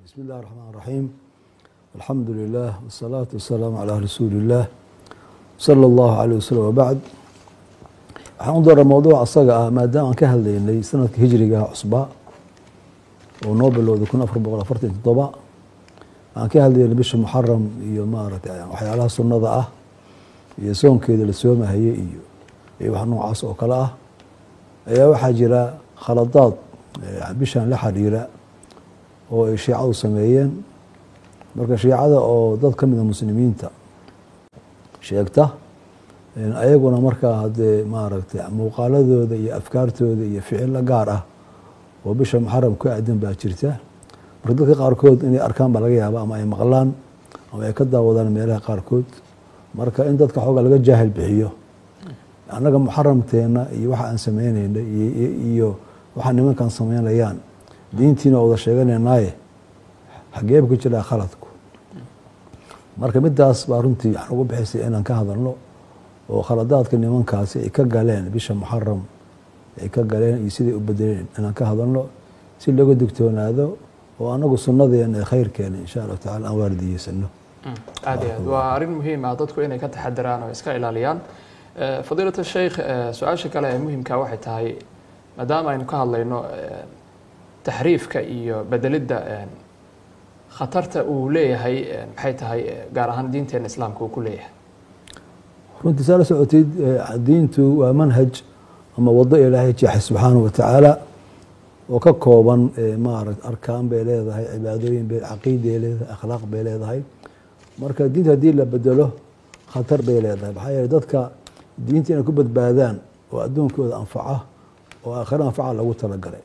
Bismi illahi raxmaan raxiim. Alxamdu lilah wasalaatu wasalaamu calaa rasuuli illaah sala allahu alayh wasalam, wabacd. Waxaan u dooray mowduuc asaga ah maadaama aan ka hadlaynay sanadka hijriga cusba oo noo bilowday 1447, aan ka hadlaynay bisha Muxaram iyo maaragtay waxyaalaha sunnada ah iyo soonkeeda la soomahayey iyo wax noocaas oo kale ah, ayaa waxaa jira khaladaad bishan la xiriira oo ay shiicadu sameeyeen. Marka shiicada oo dad ka mida muslimiinta sheegta ayaguna markaa haddee maaragtay muuqaaladooda iyo afkaartooda iyo ficilo gaar ah oo bisha Muxaram ku aadan baa jirta. Marka dadka qaarkood inay arkaan baa laga yaaba, ama ay maqlaan, ama ay ka daawadaan meelaha qaarkood. Marka in dadka xooga laga jaahil bixiyo annaga Muxaramteena iyo waxa aan sameynayna iyo waxa nimankan sameynayaan, diintiina wada sheeganaynaaye, xageeb ku jiraa khaladku? Marka midaas baa runtii waxaan ugu bixisay inaan ka hadalno oo khaladaadka nimankaasi ay ka galeen bisha Muxaram ay ka galeen iyo siday u bedeleen inaan ka hadalno, si looga digtoonaado oo anagu sunnadeena ee khayrkeena insha Allahu tacala aan waardiyeysano. Aad iyo aad waa arrin muhiim ah dadku inay ka taxadiraan oo iska ilaaliyaan. Fadiilat Sheikh, su-aasha kale ee muhimka waxay tahay, maadaama aynu ka hadlayno taxriifka iyo bedelidda, khatarta uu leeyahay maxay tahay, gaar ahaan diinteena Islaamka uu ku leeyahay? Runtii saa la socotid, diintu waa manhaj ama wado Ilaahay jeexay subxaanahu wa tacaala oo ka kooban maarata arkaan bay leedahay, cibaadooyin bay, caqiiday leedahay, akhlaaq bay leedahay. Marka diinta haddii la bedelo khatar bay leedahay, maxaa yeeley dadka diinta inay ku badbaadaan oo adduunkooda anfaca oo aakhiro anfaca lagu talagalay.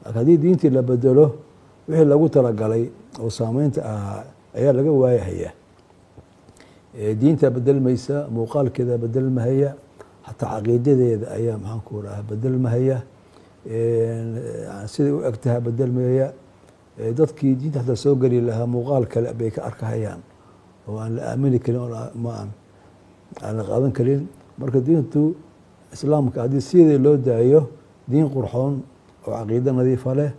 Marka haddii diintii la bedelo, wixii lagu talagalay oo saameynta ahaa ayaa laga waayahaya. Diinta bedelmaysa, muuqaalkeeda bedelmahaya, xataa caqiidadeeda ayaa maxaan ku rahaa bedelmahaya, siday u egtaha bedelmaya. Dadkii diinta xataa soo geli lahaa muuqaal kale bay ka arkahayaan oo aan la aamini karin oo ma aan la qaadan karin. Marka diintu Islaamka haddii sidii loo daayo, diin qurxoon oo caqiido nadiifa leh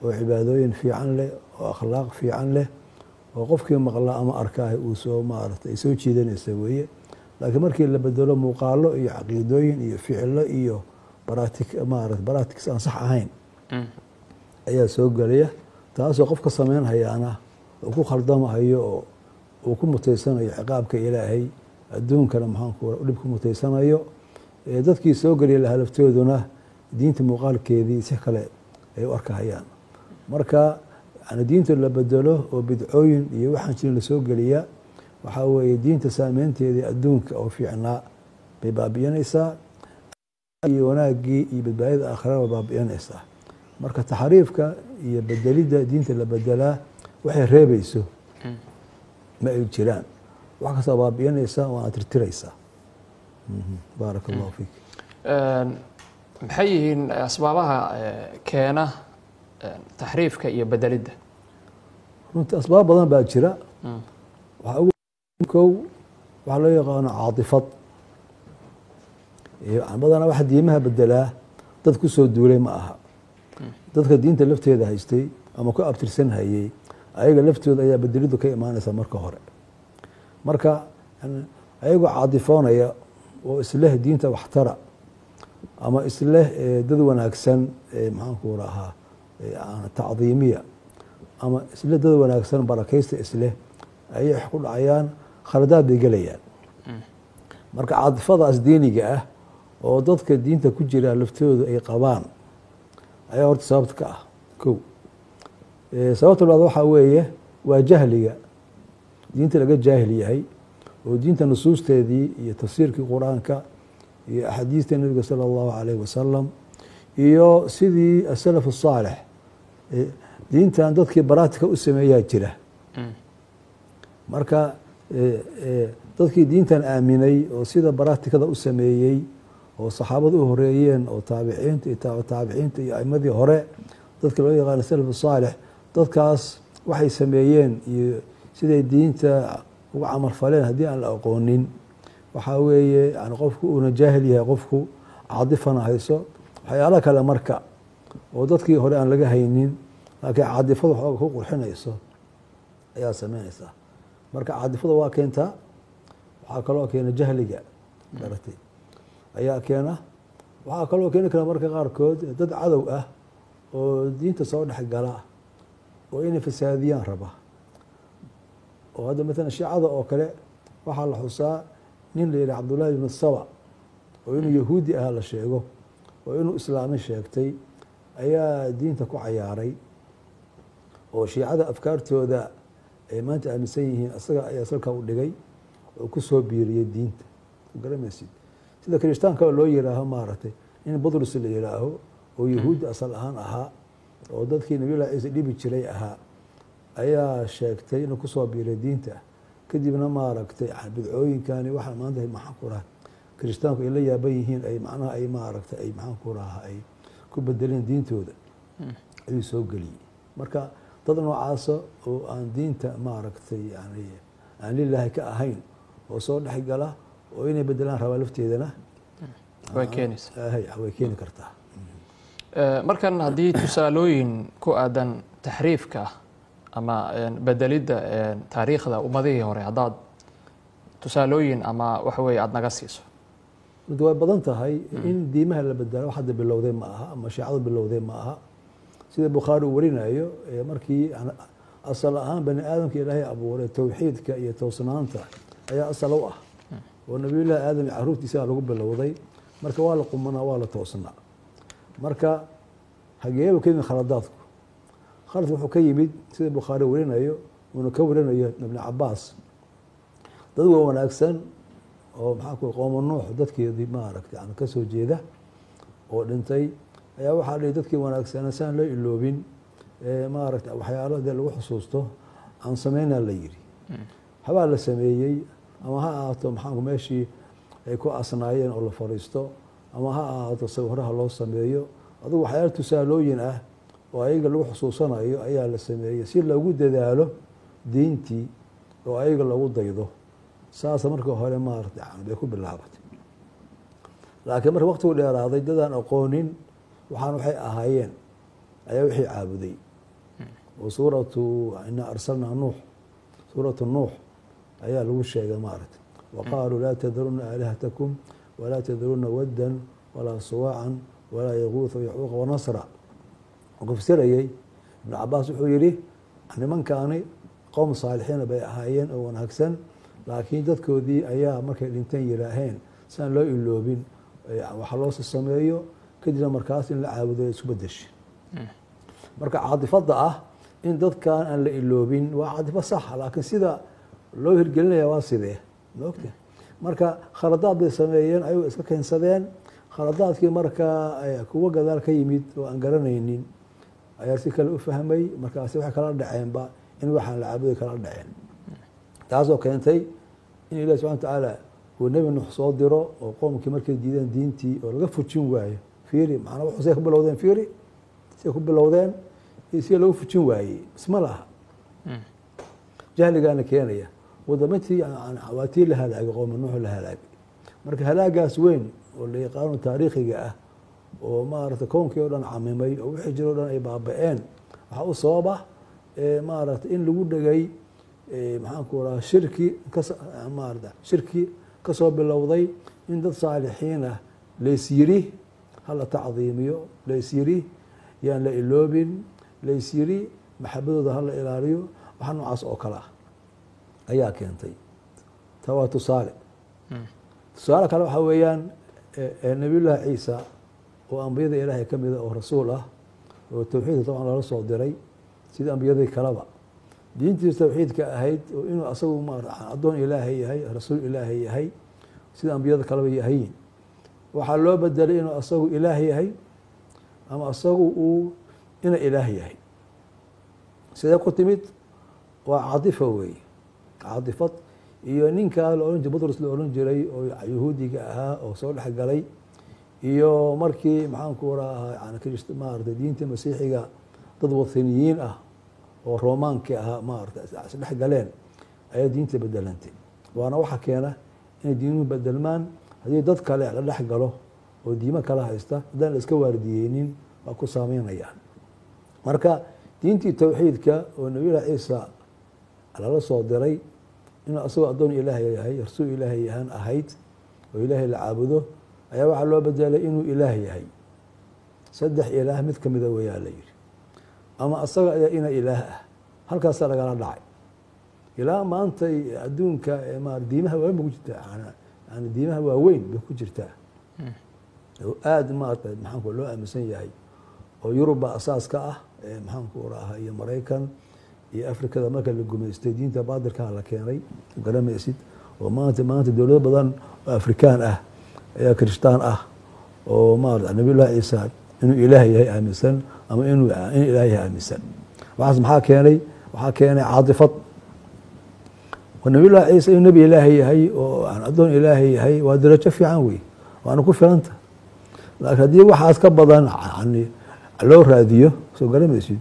oo cibaadooyin fiican leh oo akhlaaq fiican leh oo qofkii maqlaa ama arkaahi uu soo maaragtay ay soo jiidanaysa weeye. Laakiin markii la bedelo, muuqaalo iyo caqiidooyin iyo ficilo iyo practice, maarata practice aan sax ahayn ayaa soo gelaya, taasoo qofka sameynhayaana uu ku khaldamahayo oo uu ku mutaysanayo ciqaabka Ilaahay, adduunkana maxaanku dhib ku mutaysanayo. Dadkii soo geliya lahaa laftooduna diinta muuqaalkeedii si kale ay u arkahayaan. Marka yani diinta la bedelo oo bidcooyin iyo waxaan jirin lasoo geliya, waxaa weeye diinta saameynteedii adduunka oo fiicnaa bay baabi'inaysaa, iyo wanaaggii iyo badbaadida aakhirana bay baabi'inaysaa. Marka taxriifka iyo bedelidda diinta la bedelaa waxay reebayso ma ay jiraan, wax kastoo baabi'inaysaa waana tirtiraysaa. Baaraka Allahu fiik. Maxay yihiin asbaabaha keena taxriifka iyo bedelidda? Runtii asbaab badan baa jira. Waxaa ugu kow waxaa loo yaqaano caatifad. Badanaa waxa diimaha bedelaa dad ku soo duulay ma aha, dadka diinta lafteeda haystay ama ku abtirsan hayey ayaga laftooda ayaa bedelidu ka imaanaysa marka hore. Marka ayagoo caatifoonaya oo isleh diinta waxtara ama isleh dad wanaagsan maxaanku rahaa tacdiimiya ama isle dad wanaagsan barakaysta isleh, ayay wax ku dhacayaan, khaladaad bay gelayaan. Marka caatifadaas diiniga ah oo dadka diinta ku jira laftoodu ay qabaan ayaa horta sababta ka ah kow. Sababta labaad waxaa weeye waa jahliga diinta laga jaahil yahay oo diinta nusuusteedii iyo tafsiirkii Qur-aanka iyo axaadiista Nabiga sala Allahu alayh wasalam iyo sidii asalaf asaalix diintan dadkii practice-ka u sameeyaa jira. Marka dadkii diintan aaminay oo sida practice-kada u sameeyey oo saxaabada u horeeyeen oo taabiciinta iyo taabiciinta iyo aimadii hore, dadka loo yaqaano salaf saalix, dadkaas waxay sameeyeen iyo siday diinta uga camal faleen haddii aan la aqoonin, waxaa weeye yani qofku uuna jaahil yahay, qofku caadifana hayso, waxyaala kale marka oo dadkii hore aan laga haynin Laakiin caadifadu xooga ku qurxinayso ayaa sameynaysaa. Marka caadifada waa keentaa, waxaa kaloo keena jahliga garatay ayaa keena. Waxaa kaloo keeni kara marka qaarkood dad cadow ah oo diinta soo dhex gala oo inay fasaadiyaan raba. Oo hadda maalan shiicada oo kale waxaa la xusaa nin la yidhaha Cabdullaahi ibnu Saba, oo inuu yahuudi ah la sheego oo inuu islaami sheegtay, ayaa diinta ku cayaaray oo shiicada afkaartooda ay maanta aaminsan yihiin asaga ayaa salka u dhigay oo ku soo biiriyey diinta. Garamaysid sida kirishtaanka loo yiraaho maaragtay in Butrus la yiraaho oo yahuudi asal ahaan ahaa oo dadkii Nabiyullahi Ciise dhibi jiray ahaa ayaa sheegtay inuu kusoo biiray diinta. Kadibna maaragtay bidcooyinkani waxaa maanta maxaan ku raha kirishtaanku ay la yaaban yihiin ay macnaha ay maaragtay ay maxaan ku raha ay ku bedeleen diintooda ayuu soo geliyey. Marka dad noocaasa oo aan diinta maaragtay yani aan lilaahi ka ahayn oo soo dhex gala oo inay bedelaan rabaa lafteedana way keenaysaa, way keeni kartaa. Markan haddii tusaalooyin ku aadan taxriifka ama bedelidda taariikhda ummadihii hore haddaad tusaalooyin ama waxa weeye aada naga siiso. Runti way badan tahay in diimaha la bedelo. Wax hadda bilowday ma aha ama shiicadu bilowday ma aha. Sida Bukhaari uu warinayo, markii asal ahaan bani aadamka Ilaahay abuuray towxiidka iyo toosnaanta ayaa asal u ah, oo Nabiyullaahi Aadam iyo caruurtiisa lagu bilowday. Marka waa la qumanaa, waa la toosnaa. Marka hageeba ka yimid khaladaadku? Khaladku wuxuu ka yimid sida Bukhaari warinayo uuna ka warinayo Ibni Cabaas, dad waa wanaagsan oo maxaa ku qooma Nuux dadkeedii maaragtay yani kasoo jeeda oo dhintay ayaa waxaa dhihi dadkii wanaagsanaa saan loo iloobin maaragtay waxyaalo dee lagu xusuusto aan sameynaa la yiri. Habaa la sameeyey, ama ha ahaato maxaanku meeshii ay ku asnaayeen oo la fariisto, ama ha ahaato sawiraha loo sameeyo. Adugu waxyaalo tusaalooyin ah oo ayaga lagu xusuusanayo ayaa la sameeyey si loogu dadaalo diintii oo ayaga loogu daydo. Saasa marka hore maaragtay bay ku bilaabatay. Laakiin marka waqtigu dheeraaday, dadaan aqoonin waxaan waxay ahaayeen ayaa wixii caabuday. Oo suuratu inaa arsalnaa Nuux, suuratu Nuux ayaa lagu sheegay maaragtay, waqaaluu laa tadaruna aalihatakum walaa tadaruna waddan walaa suwaacan walaa yaguutha yacuuqa wanasra. Uu fasirayey Ibnu Cabaas wuxuu yihi nimankaani qowm saalixiina bay ahaayeen oo wanaagsan, laakiin dadkoodii ayaa markay dhinteen yiraaheen siaan loo iloobin waxa loose sameeyo, kadibna markaas in la caabudo isku bedeshay. Marka caatifada ah in dadkan aan la iloobin waa caatifo saxa, laakiin sida loo hirgelinaya waa sidee ma ogta? Marka khaladaad bay sameeyeen, ayagoo iska keensadeen khaladaadkii. Markaa kuwo gadaal ka yimid oo aan garanaynin ayaa si kale u fahmay, markaasi waxay kala dhaceenba in waxaan la caabuday kala dhaceen, taasoo keentay in Ilahi subxana watacaala uu Nebi Nuux soo diro oo qoomkii markay diideen diintii oo laga fujin waayo. Fiiri macnaa wuxuu say ku bilowdeen, fiiri say ku bilowdeen iyo sida lagu fujin waayey isma laha. Jahligaana keenaya. Wadamintii waa tii la halaagay, qooma Nuux la halaagay. Marka halaagaas weyn oo la yaqaano taariikhiga ah oo maaragtay koonkii o dhan camimay oo wixii jiro o dhan ay baaba-een, waxaa u sabab ah maaragtay in lagu dhegay maxaan ku rahaa shirki maarata shirki kasoo bilowday in dad saalixiin ah lays yiri hala tacdiimiyo, lays yiri yaan la iloobin, lays yiri maxabadooda hala ilaaliyo. Waxa noocaas oo kale ah ayaa keentay. Taa waa tusaale. Tusaale kale waxaa weeyaan Nabiyullaahi Ciisa oo ambiyada Ilaahay ka mida oo rasuul ah oo towxiidka dabcan lala soo diray sidii ambiyadii kaleba, diintiisa towxiidka ahayd oo inuu asagu maarata addoon Ilaahay yahay, rasuul Ilaahay yahay sida ambiyada kaleba yahayin, waxaa loo bedelay inuu asagu ilaah yahay ama asagu uu ina ilaah yahay. Sidee ku timid? Waa caatifa weeye, caatifad iyo ninkaa la ohan jiray Butrus la ohan jiray oo yahuudiga ahaa oo soo dhex galay, iyo markii maxaan ku rahaa yani maarata diinta masiixiga dad wathaniyiin ah oo roomaankii ahaa maarata isdhex galeen ayaa diinta bedelantay. Waana waxa keena inay diinuhu bedelmaan haddii dad kale la dhex galo oo diimo kala haysta, haddaan la iska waardiyeynin waa ku saameynayaan. Marka Diintii tawxiidka oo Nabiyullahi Ciisa lala soo diray inuu asagoo addoon ilaahay yahay, rasuul ilaahay yahaan ahayd oo ilaahay la caabudo, ayaa waxaa loo bedelay inuu ilaah yahay. 3 ilaah mid ka mida weeyaa la yidhi, ama asaga ayaa ina ilaah ah. Halkaasaa lagala dhacay ilaa maanta adduunka. Diimaha waaweyn bay ku jirtaa, yani diimaha waaweyn bay ku jirtaa oo aada maarata maxaanku loo aaminsan yahay, oo Yurub baa asaas ka ah, maxaanku rahaa, iyo Maraykan iyo Afrikada marka la gumaystay diinta baadilkaa la keenay, garamaysid. Oo maanta dowlado badan oo Afrikaan ah ayaa kirishtaan ah oo maarata Nabiyullahi Ciisa inuu ilaah yahay aaminsan, ama inuu in ilaah yahay aaminsan. Waxaas maxaa keenay? Waxaa keenay caatifad. Oo Nabiyullahi Ciisa inuu nebi ilaahay yahay oo aan addoon ilaahay yahay waa darajo fiican wey, waana ku filanta. Laakiin haddii waxaas ka badan yani loo raadiyo, soo garamaysid,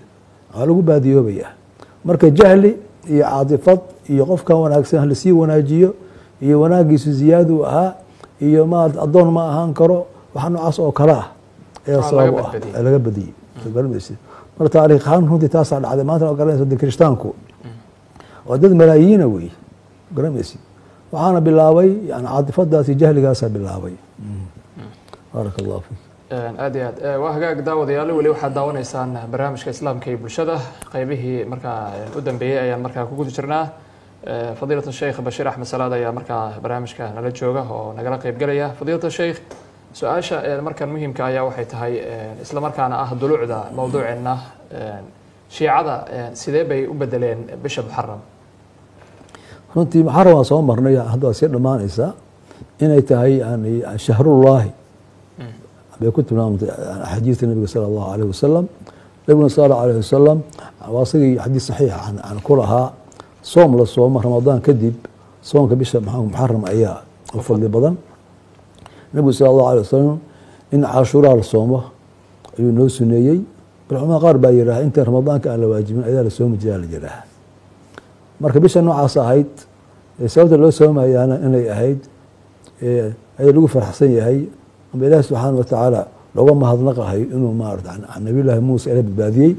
waa lagu baadiyoobaya. Marka jahli iyo caatifad iyo qofkan wanaagsan halasii wanaajiyo iyo wanaagiisu ziyaadu ahaa iyo maarata addoon ma ahaan karo, waxa noocaas oo kale ah ayaa sabab u ah laga badiyey, soo garamaysid. Marka taariikh ahaan runtii taasaa dhacday. Maanta waa garanaysa de kirishtaanku waa dad malaayiina wey, garamaysid. Waxaana bilaabay yani caatifadaas iyo jahligaasaa bilaabay. Baaraka Allahu fiik. Aad iyo aad waa hagaag. Daawadayaal, weli waxaad daawanaysaan barnaamijka Islaamka iyo Bulshada. Qeybihii markaa u dambeeyey ayaan markaa ku guda jirnaa. Fadiilat Sheikh Bashiir Axmed Salaad ayaa markaa barnaamijka nala jooga oo nagala qeyb galaya. Fadiilat Sheikh, su-aasha markan muhiimka ayaa waxay tahay, isla markaana ah dulucda mowduuceenna, Shiicada sidee bay u bedeleen bisha Muxaram? Runtii Muxaram waan soo marnay, hadda waa sii dhammaanaysaa inay tahay yani shahrullaahi bay ku tilmaamtay axaadiista nabiga sala Allahu alayh wasalam. Nabiguna sala Allahu alayh wasalam waa isagii xadiis saxiixa aan ku lahaa soom la soomo Ramadaan kadib, soomka bisha Muxaram ayaa u fadli badan. Nabigu sala Allahu alayh wasalam in Cashuuraa la soomo ayuu noo suneeyey. Bal culamada qaar baa yidhaha inta Ramadaanka aan la waajibin ayaa la soomi jiraa la yidhaaha. Marka bisha noocaas ahayd, sababta loo soomayaana inay ahayd ayaa lagu faraxsan yahay ama Ilaahi subxaana watacaala looga mahadnaqahayo inuu maarata Nabiyullaahi Muuse ila badbaadiyey,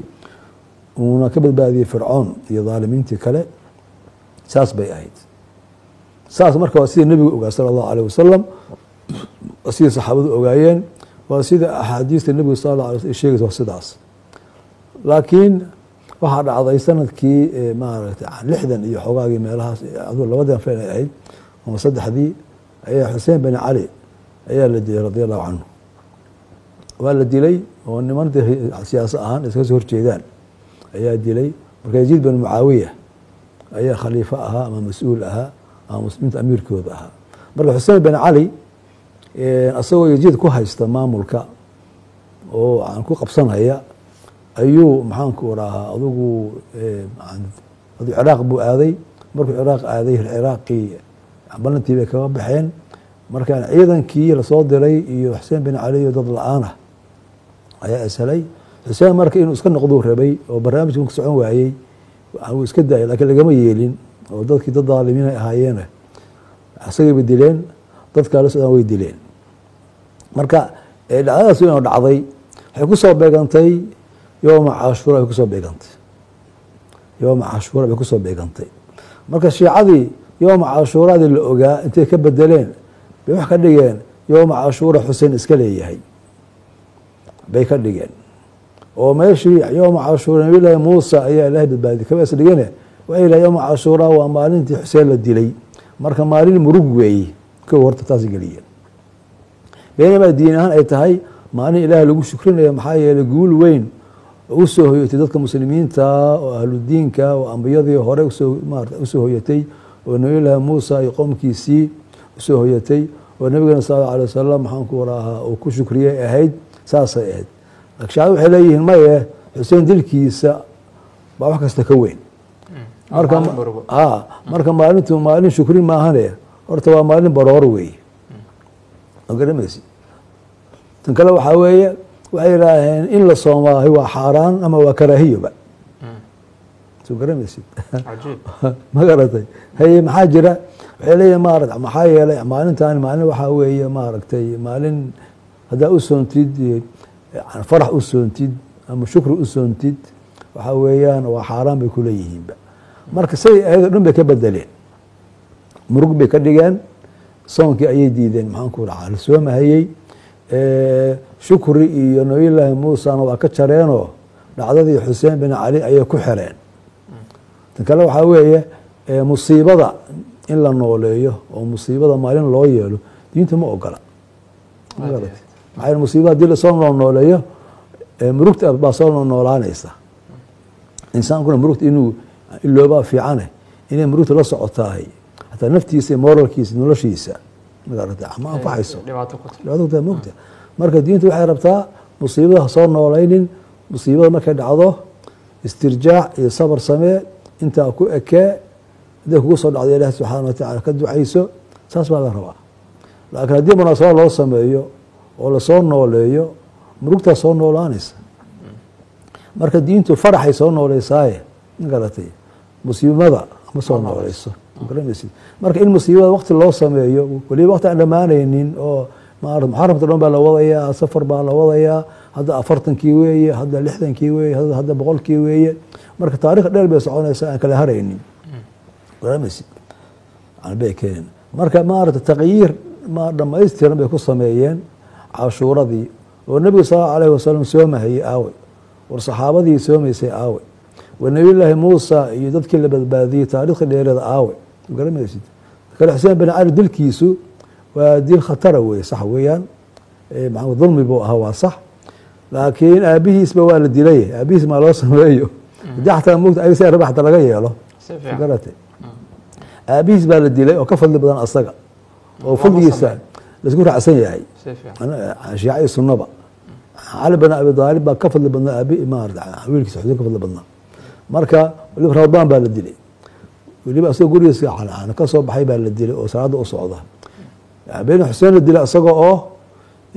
uuna ka badbaadiyey Fircoon iyo dhaalimiintii kale. Saas bay ahayd. Saas marka waa sida nebigu ogaa sala Allahu alayh wasalam, waa sida saxaabadu ogaayeen, waa sida axaadiista nebigu sala Allah alay slam sheegaysa, waa sidaas. Laakiin waxaa dhacday sanadkii maaragtay 60 iyo xogaagii meelahaas, aduu labadan fen ay ahayd ama 3dii, ayaa Xuseen bin Cali ayaa la dilay radia Allahu canhu. Waa la dilay oo niman siyaasa ahaan iskaga soo horjeedaan ayaa dilay. Marka Yaziid bin Mucaawiya ayaa khaliifo ahaa ama mas-uul ahaa ama muslimiinta amiirkooda ahaa. Marka Xuseen bin Cali isagoo Yaziid ku haysta maamulka oo aan ku qabsanaya ayuu maxaanku rahaa adugu Ciraaq buu aaday. Markuu Ciraaq aaday, Ciraaqii ballantii bay kaga baxeen. Markaan ciidankii lasoo diray iyo Xuseen bin Cali iyo dad la-aan ah ayaa ishelay. Xuseen marka inuu iska noqduu rabay oo barnaamijkan ku socon waayey, wuu iska daayay, laakiin lagama yeelin oo dadkii dad daalimiin ay ahaayeena isagayba dileen, dadkaa la socdaan way dileen. Marka dhacdadaas weyn oo dhacday waxay kusoo beegantay yooma Cashuura bay kusoo beegantay, yooma Cashuura bay kusoo beegantay. Marka Shiicadii yooma Cashuuradii la ogaa intay ka bedeleen bay wax ka dhigeen yooma Cashuura Xuseen iska leeyahay bay ka dhigeen, oo meeshii yooma Cashuura Nabiyullaahi Muusa ayaa Ilaahay badbaadiyay kaba is dhigane, waxay yidhaha yooma Cashuura waa maalintii Xuseen la dilay. Marka maalin murug weeye kow horta taas geliyeen, beenamaa diin ahaan ay tahay maalin Ilaahay lagu shukrinayo, maxaa yeelay guul weyn oo usoo hoyatay dadka muslimiinta oo ahludiinka oo ambiyadii hore usoo maarata usoo hoyatay, oo Nabiyullaahi Muusa iyo qoomkiisii usoo hoyatay, oo nabigana sala Allahu alay wasalam maxaanku waraahaa uu ku shukriyay ahayd, saasay ahayd. Laakiin Shiicadu waxay leeyihiin maye, Xuseen dilkiisa baa wax kasta ka weyn. Marka marka maalintu maalin shukrin maahane, horta waa maalin baroor weeye, oo garamaysi. Tan kale waxaa weeye waxay yidhaaheen in la soomaahay waa xaaraan ama waa karaahiyoba, soo garamaysid, ma garatay? Haye, maxaa jira? Waxay leeyihin maarata maxaa yeelay maalintan maalin waxaa weeye maaragtay maalin haddaa u soontid farax u soontid ama shukri u soontid Waxa weeyaan waa xaaraan bay kuleeyihiinba. Marka say ayadoo dhan bay ka bedeleen, murug bay ka dhigeen, soonkii ayay diideen, maxaan ku dhaca la soomahayey. Shukri iyo nabiyullaahi muusana waa ka jareenoo dhacdadii Xuseen bin Cali ayay ku xireen. Tan kale waxaa weeye musiibada in la nooleeyo oo musiibada maalin loo yeelo diinta ma ogola. Maxaa yeele musiibada haddii lasoo nooleeyo, murugta baa soo noolaanaysa. Insaankuna murugta inuu iloobaa fiicane, inay murugta la socotahay hataa naftiisa iyo moralkiisa, noloshiisa, magarata, ma anfaxayso, dhibaato ku tahay. Dhibaato ku tahay mogta. Marka diintu waxay rabtaa musiibada ha soo noolaynin. Musiibada markay dhacdo istirjaac iyo sabar samee, intaa ku ekee. Hadday kugu soo dhacdo, Ilaah subxaana watacaala ka ducayso, saas baa la rabaa. Laakiin haddii munaasabad loo sameeyo oo lasoo nooleeyo, murugtaa soo noolaanaysa. Marka diintu faraxay soo nooleysaaye, ma garatay, musiibada ma soo nooleyso, magaranaysid. Marka in musiibada waqti loo sameeyo, weliba waqti aan dhammaanaynin, oo maarata muxaramta dhan baa la wadayaa, safar baa la wadayaa, hadda 40kii weeye, hadda 60kii weeye, hadda 100kii weeye. Marka taarikh dheer bay soconaysaa aan kala haraynin, garanaysid, bay keeneen. Marka maarata taqyiir ma dhammaystiran bay ku sameeyeen cashuuradii oo nebigu sal allahu alayhi wasalam soomahayey aawey, war saxaabadii soomaysay aawey, war nabiyullaahi Muusa iyo dadkii la badbaadiyey taariikhda dheereeda aawey, garanaysid. Kale Xuseen bin Cali dilkiisu waa dil khatara weeye, sax weeyaan, maxaa dulmi buu ahaa, waa sax. Laakiin aabihiisba waa la dilay, aabihiis maa loo sameeyo haddii xataa mogta ayaga si raba xataa laga yeelo. Si fiican. Garatay, aabihiis baa la dilay oo ka fadli badan asaga oo fadligiisa laisku raacsan yahay. Si fiican. Shiica iyo sunnaba Cali bin Abi Aalib baa ka fadli badnaa aabi, maarata, wiilkiisa Xuseen ka fadli badnaa. Marka weliba Ramadaan baa la dilay, weliba asagoo gurigiisa ka soo baxay baa la dilay oo salaada u socda. Been Xuseen la dilay isaga oo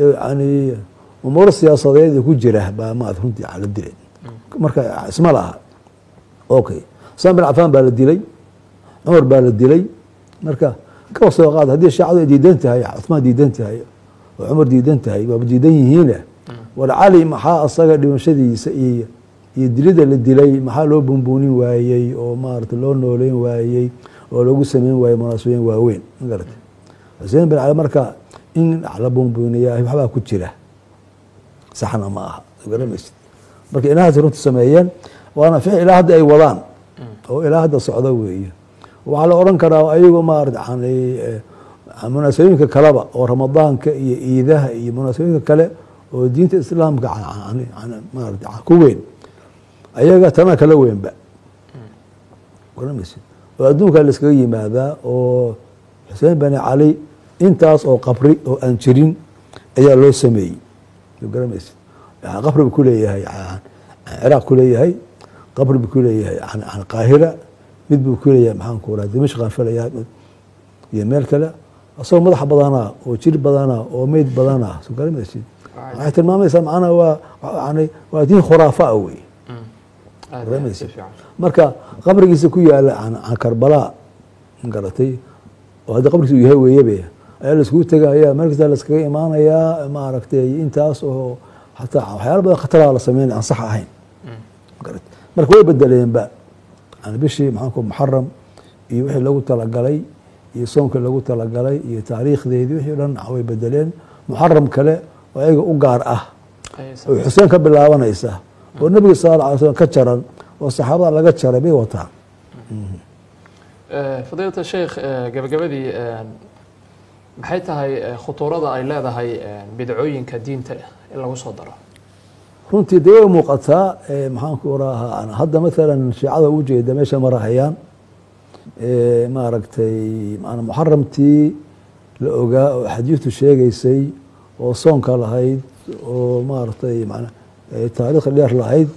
yani umuur siyaasadeed ku jira baa maarata runtii la dilay. Marka isma laha. Okay, Usmaan bin Cafaan baa la dilay, Cumar baa la dilay. Marka ka soo qaad haddii shiicadu ay diidan tahay Cuthmaan diidan tahay oo Cumar diidan tahay, waaba diidan yihiine, war Cali maxaa asaga dhimashadiisa iyo dilida la dilay maxaa loo bunbuunin waayey oo maarata loo nooleyn waayey oo loogu sameyn waayey munaasabooyin waaweyn, ma garatay? Xuseen bin Cali marka in la bunbuuniyaa waxbaa ku jira, saxna ma aha, garamaysid. Marka inahaas runta sameeyeen waana ficil ilaa hadda ay wadaan oo ilaa hadda socda weeye. Waxaa la odhan karaa ayagu maarata yani munaasabooyinka kaleba oo Ramadaanka iyo iidaha iyo munaasabooyinka kale oo diinta islaamka maarata ku weyn, ayaga tana kala weynba, garamaysid, oo adduunka la iskaga yimaadaa. Oo Xuseen bani Cali intaas oo qabri oo aan jirin ayaa loo sameeyey, garamaysid. Qabri buu kuleeyahay Ciraaq, kuleeyahay qabri buu kuleeyahay Qaahira, mid buu kuleeyahay, maxaan ku raha, Dimashq aan filayaa, iyo meel kale, asagoo madax badanaa oo jir badanaa oo meyd badanaa, soo garamaysid. Waxay tilmaamaysaa macnaha waa yani waa diin khuraafa ah wey. Aad iyo aad, si Garanaysid. fiican. Marka qabrigiisa ku yaala Karbala, garatay, oo hadda qabrigiisa uu yahay weeyebe, ayaa la iskugu tegaya, meel kasta la iskaga imaanayaa, maaragtay, intaas oo xataa waxyaala badan khataraa la sameynaya aan sax ahayn, garatay. Marka way bedeleenba yani bishii, maxaan ku, Muxaram iyo wixii loogu talagalay iyo soonkii loogu talagalay iyo taariikhdeedii, wixii o dhan way bedeleen. Muxaram kale oo ayaga u gaar ah Ayay oo sameeyeen. Xuseen ka bilaabanaysa oo nabiga sal alla alay slam ka jaran oo saxaabada laga jaray bay wataan. Fadiilata sheekh, gabagabadii, maxay tahay khutuurada ay leedahay bidcooyinka diinta in lagu soo daro? Runtii dee way muuqataa. Maxaan ku rahaa, hadda maalan shiicada ujeeda meesha marahayaan, maaragtay, maanaa muxaramtii la ogaa oo xadiistu sheegaysay oo soonka lahayd oo maaragtay maanaa taariikhda dheer lahayd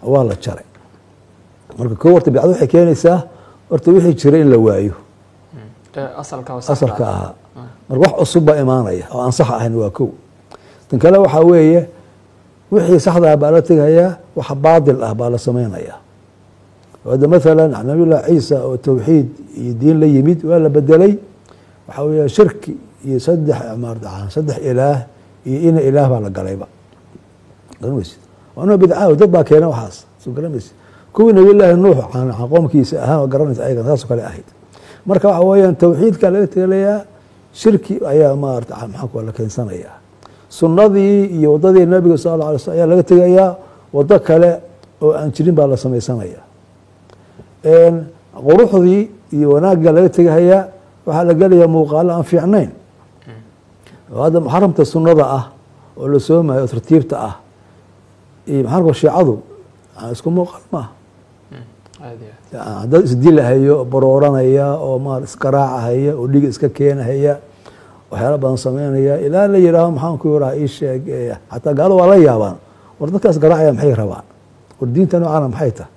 waa la jaray. Marka ko horta bidcada waxay keenaysaa horta wixii jiray in la waayo. Asalka oo saxda asalka ah. Ahaa. Marka wax cusub baa imaanaya oo aan sax ahayn, waa kow. Tan kale waxaa weeye wixii saxda ah baa la tegayaa, waxa baadil ah baa la sameynaya. Hadda maalan nabiyullah Ciisa oo tawxiid iyo diin la yimid waa la bedelay, waxaa weeye shirki iyo saddex, maarata, saddex ilaah iyo ina ilaah baa la galayba, garanaysid. Waa noo bidca, dad baa keena waxaas. Soo garanaysa kuwii Nabiyullaahi Nuux qoomkiisa ahaa oo garanaysa ayagan saasoo kale ahayd. Marka waxa weeyaan tawxiidka laga tegelayaa, shirki ayaa maarata maxaa ku la keensanayaa. Sunnadii iyo waddadii Nabiga sal alla alay slam ayaa laga tegayaa, waddo kale oo aan jirin baa la samaysanaya. Quruxdii iyo wanaagga laga tegahayaa, waxaa la gelayaa muuqaalo aan fiicnayn. Oo hadda muxaramta sunnada ah oo la soomayo oo tartiibta ah iyo maxaramka shiicadu isku muuqaal maaha. Aad iyo aad. Dad isdilahayo, barooranaya oo maar isqaraacahaya oo dhiig iska keenahaya, waxyaala badan sameynaya, ilaa la yihaaho maxaan ku yiraha ii sheeg, xataa gaalo waa la yaabaan, war dadkaas garaacaya maxay rabaan, war diinta noocaana maxay tahay?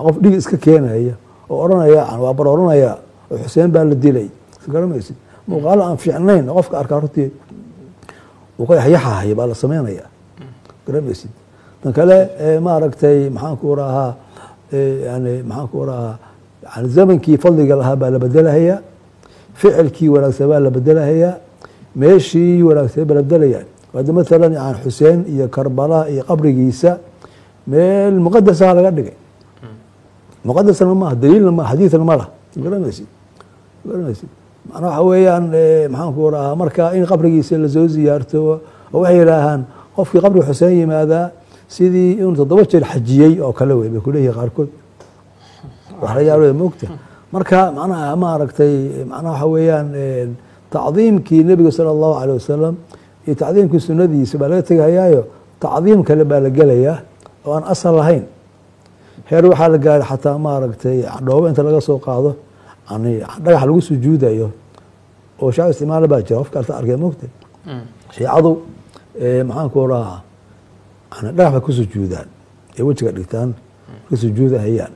Qof dhiig iska keenaya oo odhanaya waa barooranaya oo Xuseen baa la dilay, garamaysid, muuqaalo aan fiicnayn oo qofka arkaa runtii uu ka yaxyaxahaya baa la sameynaya, garamaysid. Tan kale maaragtay maxaan ku rahaa, yani maxaan ku rahaa, yani zamankii fadliga lahaa baa la bedelahayaa, ficilkii wanaagsan baa la bedelahayaa, meeshii wanaagsan baa la bedelaya. Hadda mathalan yani Xuseen iyo Karbala iyo qabrigiisa meel muqadasaha laga dhigay, muqadasna maaha, daliilna maaha, xadiidna ma lah, garamaysid, garamaysid. Macnaa waxa weeyaan maxaan ku rahaa, marka in qabrigiisa lasoo ziyaarto oo waxay yidhaahaan qofkii qabriga Xuseen yimaadaa sidii inuu 7 jeer xajiyey oo kale wey bay kuleeyihin qaarkood, wax la yaab moogta. Marka macnaha maaragtay macnaha waxa weeyaan tacdiimkii Nebiga sala Allahu aleyh wasalam iyo tacdiimkii sunnadiisa baa laga tegahayaayo, tacdiim kale baa la gelayaa oo aan asal lahayn. Heer waxaa la gaaray xataa maaragtay dhoobo inta laga soo qaado yani dhagax lagu sujuudayo oo shacab isticmaala baa jira, qofka arta arkay moogta. Shiicadu maxaan ku rahaa, yani dhagax bay ku sujuudaan ee wejiga dhigtaan ka sujuudahayaan.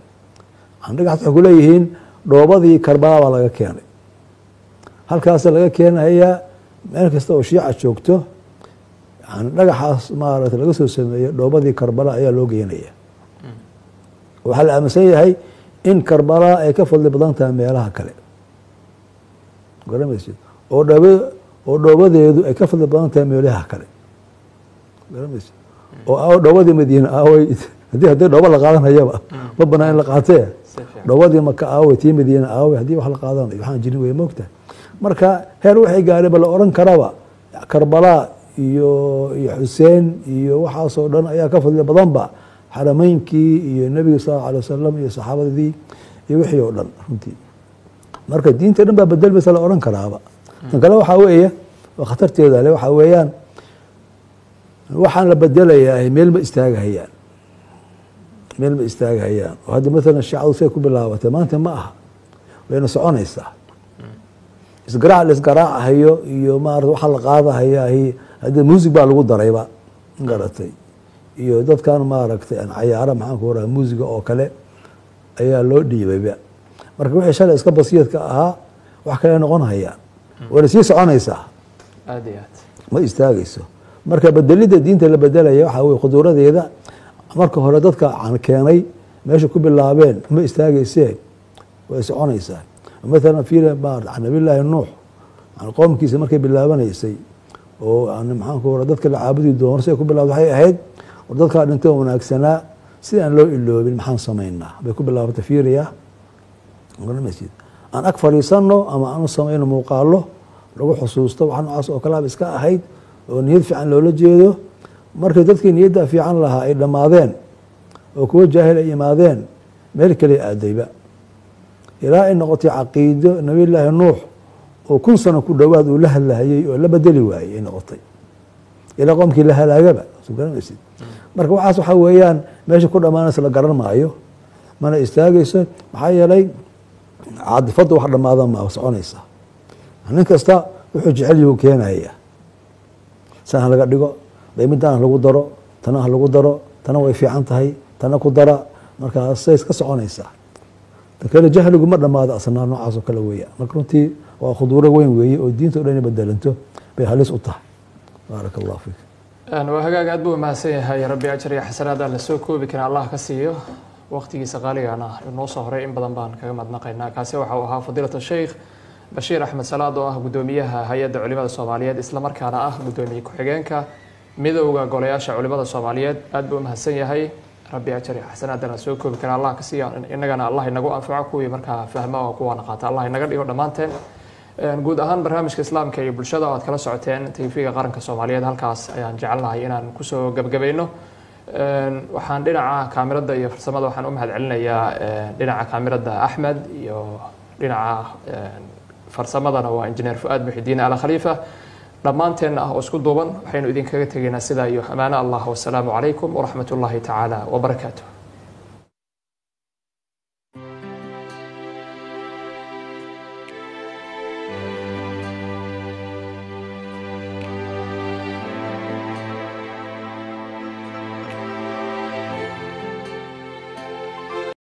Yani dhagaxas waxay kuleeyihiin dhoobadii Karbala baa laga keenay, halkaasa laga keenahayaa. Meel kasta oo shiica joogto yani dhagaxaas maaragtay laga soo sameeyo dhoobadii Karbala ayaa loo geynaya. Waxaa la aaminsan yahay in Karbala ay ka fadli badan tahay meelaha kale, garamaysid, oo dhoob oo dhoobadeedu ay ka fadli badan tahay meelaha kale, garamaysid, oo dhoobadii Madiine aawey, haddii dhoobo la qaadanayaba ma banaan in la qaatee, dhoobadii Maka aawey, tii Madiine aawey, haddii wax la qaadanayo waxaan jirin wey moogtahay. Marka heer waxay gaareen ba la oran karaba Karbala iyo Xuseen iyo waxaasoo dhan ayaa ka fadli badanba xarameynkii iyo Nebiga sal alla alay wasalam iyo saxaabadii iyo wixii oo dhan runtii. Marka diinta dhan baa bedelbaysa la oran karaaba. Tan kale waxaa weeye oo khatarteeda le waxaa weeyaan waxaan la bedelayaa meel ma istaagahayaan, meel ma istaagahayaan. Oo hadda mathalan shiicadu say ku bilaabatay maanta ma aha, wayna soconaysaa. Isgaraac la isgaraacahayo iyo maarata waxa la qaadahayaa hadda muusig baa lagu darayba garatay, iyo dadkan maaragtay cayaaro maxaan ku rahaa muusiga oo kale ayaa loo dhiibayba. Marka wixii shalay iska basiidka ahaa wax kale noqon hayaan, wayna sii soconaysaa. Aad iyo aad. Ma istaagayso. Marka bedelidda diinta la bedelaya waxaa weye khuduuradeeda marka hore dadka aan keenay meesha ku bilaabeen ma istaagaysee, way soconaysaa. Mathalan fiir maarata Nabiyullaahi Nuux qoomkiisa markay bilaabanaysay oo maxaan ku rahaa dadka la caabudi doono si ay ku bilawda waxay ahayd war dadkaa dhintay oo wanaagsanaa si aan loo iloobin maxaan samaynaa bay ku bilaabatay. Fiiriya garanaysid, aan ag fadhiisano ama aan u samayno muuqaalo lagu xusuusto, wax noocaas oo kalaaba iska ahayd oo niyad fiican loola jeedo. Markay dadkii niyadda fiican lahaa ay dhammaadeen oo kuwo jaahil ay imaadeen, meel kale aadayba ilaa ay noqotay caqiido Nabiyullaahi Nuux oo 1000 sano ku dhowaad uu la hadlahayey oo la bedeli waayey ay noqotay ilaa qoomkii la halaagaba, soo garanaysid. Marka waxaas waxaa weeyaan meesha ku dhammaanaysa la garan maayo, mana istaagayso, maxaa yeelay caadifadda wax dhammaada ma soconaysa. Nin kasta wuxuu jecel yahu keenaya, san ha laga dhigo, daymidan ha lagu daro, tana ha lagu daro, tana way fiican tahay, tana ku dara, markaasay iska soconaysaa. Ta kale jahligu ma dhammaado asnaa noocaas oo kale weeya. Marka runtii waa khuduuro weyn weeye oo diinta o dhan inay bedelanto bay halis u tahay. Baaraka Allahu fiik. Waa hagaag, aad buu mahadsan yahay. Rabbi ajar iyo xasanaad aan la soo koobi karin Allah ka siiyo, waqtigiisa qaaligana inoo soo horay in badan baan kaga madnaqaynaa. Kaasi waxa uu ahaa Fadiilat Sheikh Bashiir Axmed Salaad oo ah guddoomiyaha Hay-adda Culimada Soomaaliyeed, islamarkaana ah guddoomiye ku-xigeenka Midowda Golayaasha Culimada Soomaaliyeed. Aad buu umahadsan yahay. Rabbi ajar iyo xasanaadana soo koobi kara Allah ka siiya, innagana Allah inagu anfaco, kuwii markaa fahma oo kuwaana qaata Allah inaga dhigo dhammaanteen. Guud ahaan barnaamijka Islaamka iyo Bulshada oo aad kala socoteen TV-ga Qaranka Soomaaliyeed halkaas ayaan jecelnahay inaan kusoo gebgabayno. Waxaan dhinaca kaamirada iyo farsamada waxaan u mahad celinayaa dhinaca kaamirada Axmed iyo dhinaca farsamadana waa Injineer Fuaad Muxidiin Ala Khaliifa. Dhammaanteenna ah oo isku duuban waxaynu idinkaga tegaynaa sidaa iyo amaano Allah. Wasalaamu calaykum waraxmat ullaahi tacaala wabarakaatuh.